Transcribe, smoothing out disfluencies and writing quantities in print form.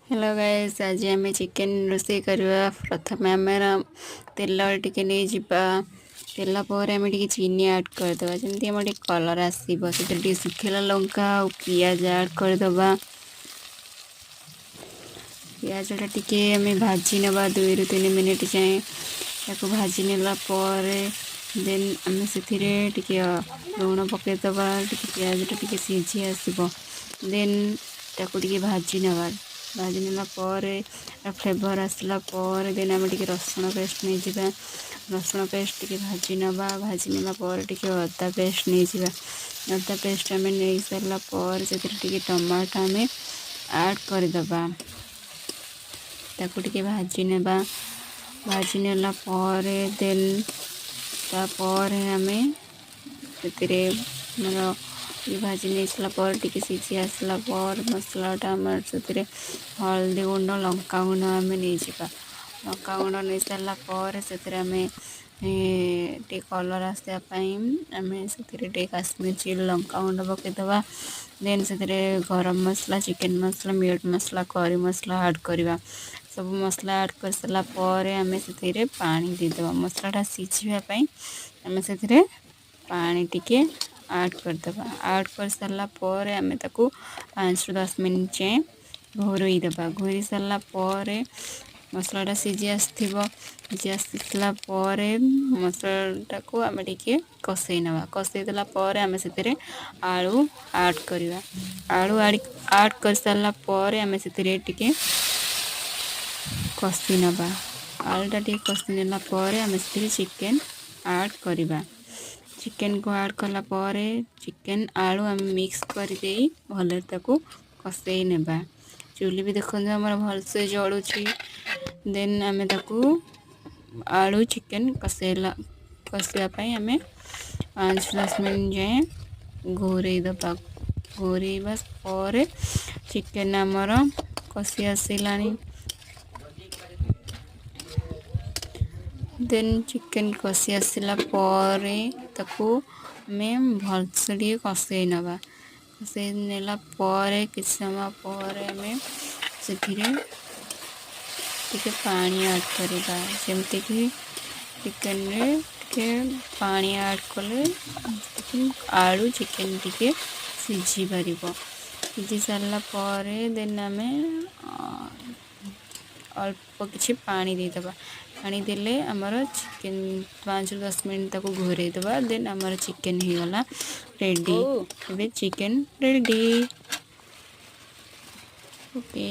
Hello guys, ଆଜି ଆମେ chicken ରୋଷେଇ କରିବା। ପ୍ରଥମେ ଆମେ ତେଲ ଟିକେ ନେଇଯିବା। ତେଲ ପରେ ଆମେ ଟିକେ ଚିନି ଆଡ଼୍ କରିଦେବା, ଯେମିତି ଆମର ଟିକେ କଲର୍ ଆସିବ। ସେଥିରେ ଟିକେ ଶୁଖିଲା ଲଙ୍କା ଆଉ ପିଆଜ ଆଡ଼୍ କରିଦେବା। ପିଆଜଟା ଟିକେ ଆମେ ଭାଜି ନେବା 2ରୁ 3 ମିନିଟ୍ ଯାଏଁ। ତାକୁ ଭାଜି ନେଲା ପରେ ଦେନ୍ ଆମେ ସେଥିରେ ଟିକେ ଲୁଣ ପକାଇଦେବା। ଟିକେ ପିଆଜଟା ଟିକେ ସିଝି ଆସିବ, ଦେନ୍ ତାକୁ ଟିକେ ଭାଜି ନେବା। ଭାଜି ନେଲା ପରେ, ଫ୍ଲେଭର୍ ଆସିଲା ପରେ, ଦେନ୍ ଆମେ ଟିକେ ରସୁଣ ପେଷ୍ଟ ନେଇଯିବା। ରସୁଣ ପେଷ୍ଟ ଟିକେ ଭାଜି ନେବା। ଭାଜି ନେଲା ପରେ ଟିକେ ଅଦା ପେଷ୍ଟ ନେଇଯିବା। ଅଦା ପେଷ୍ଟ ଆମେ ନେଇ ସାରିଲା ପରେ ସେଥିରେ ଟିକେ ଟମାଟୋ ଆମେ ଆଡ଼୍ କରିଦେବା। ତାକୁ ଟିକେ ଭାଜି ନେବା। ଭାଜି ନେଲା ପରେ, ଦେନ୍ ତାପରେ ଆମେ ସେଥିରେ ଆମର ଟିକେ ଭାଜି ନେଇ ସାରିଲା ପରେ, ଟିକେ ସିଝି ଆସିଲା ପରେ ମସଲାଟା, ଆମର ସେଥିରେ ହଳଦୀ ଗୁଣ୍ଡ, ଲଙ୍କା ଗୁଣ୍ଡ ଆମେ ନେଇଯିବା। ଲଙ୍କା ଗୁଣ୍ଡ ନେଇ ସାରିଲା ପରେ ସେଥିରେ ଆମେ ଟିକେ କଲର୍ ଆସିବା ପାଇଁ ଆମେ ସେଥିରେ ଟିକେ କାଶ୍ମୀର ଚିଲି ଲଙ୍କା ଗୁଣ୍ଡ ପକାଇଦେବା। ଦେନ୍ ସେଥିରେ ଗରମ ମସଲା, ଚିକେନ୍ ମସଲା, ମିଟ୍ ମସଲା, କରି ମସଲା ଆଡ଼୍ କରିବା। ସବୁ ମସଲା ଆଡ଼୍ କରିସାରିଲା ପରେ ଆମେ ସେଥିରେ ପାଣି ଦେଇଦେବା। ମସଲାଟା ସିଝିବା ପାଇଁ ଆମେ ସେଥିରେ ପାଣି ଟିକେ ଆଡ଼୍ କରିଦେବା। ଆଡ଼୍ କରିସାରିଲା ପରେ ଆମେ ତାକୁ 5ରୁ 10 ମିନିଟ୍ ଯାଏଁ ଘୋରେଇ ଦେବା। ଘୋରେଇ ସାରିଲା ପରେ ମସଲାଟା ସିଝି ଆସିଥିବ। ସିଝି ଆସିଥିଲା ପରେ ମସଲାଟାକୁ ଆମେ ଟିକେ କଷେଇ ନେବା। କଷେଇ ଦେଲା ପରେ ଆମେ ସେଥିରେ ଆଳୁ ଆଡ଼୍ କରିବା। ଆଳୁ ଆଡ଼୍ କରିସାରିଲା ପରେ ଆମେ ସେଥିରେ ଟିକେ କଷି ନେବା। ଆଳୁଟା ଟିକେ କଷି ନେଲା ପରେ ଆମେ ସେଥିରେ ଚିକେନ୍ ଆଡ଼୍ କରିବା। ଚିକେନ୍କୁ ଆଡ଼୍ କଲା ପରେ ଚିକେନ୍ ଆଳୁ ଆମେ ମିକ୍ସ କରିଦେଇ ଭଲରେ ତାକୁ କଷେଇ ନେବା। ଚୁଲି ବି ଦେଖନ୍ତୁ ଆମର ଭଲସେ ଜଳୁଛି। ଦେନ୍ ଆମେ ତାକୁ ଆଳୁ ଚିକେନ୍ କଷିବା ପାଇଁ ଆମେ 5-10 ମିନିଟ୍ ଯାଏଁ ଘୋରେଇ ଦେବା। ଘୋରେଇବା ପରେ ଚିକେନ୍ ଆମର କଷି ଆସିଲାଣି। ଦେନ୍ ଚିକେନ୍ କଷି ଆସିଲା ପରେ ତାକୁ ଆମେ ଭଲସେ ଟିକେ କଷେଇ ନେବା। କଷେଇ ନେଲା ପରେ, କିଛି ସମୟ ପରେ ଆମେ ସେଥିରେ ଟିକେ ପାଣି ଆଡ଼୍ କରିବା। ଯେମିତିକି ଚିକେନରେ ଟିକେ ପାଣି ଆଡ଼୍ କଲେ ଆଳୁ ଚିକେନ୍ ଟିକେ ସିଝି ପାରିବ। ସିଝି ସାରିଲା ପରେ ଦେନ୍ ଆମେ ଅଳ୍ପ କିଛି ପାଣି ଦେଇଦେବା। ପାଣି ଦେଲେ ଆମର ଚିକେନ୍, 5ରୁ 10 ମିନିଟ୍ ତାକୁ ଘୋରେଇ ଦେବା। ଦେନ୍ ଆମର ଚିକେନ୍ ହେଇଗଲା ରେଡ଼ି। ଏବେ ଚିକେନ୍ ରେଡ଼ି। ଓକେ।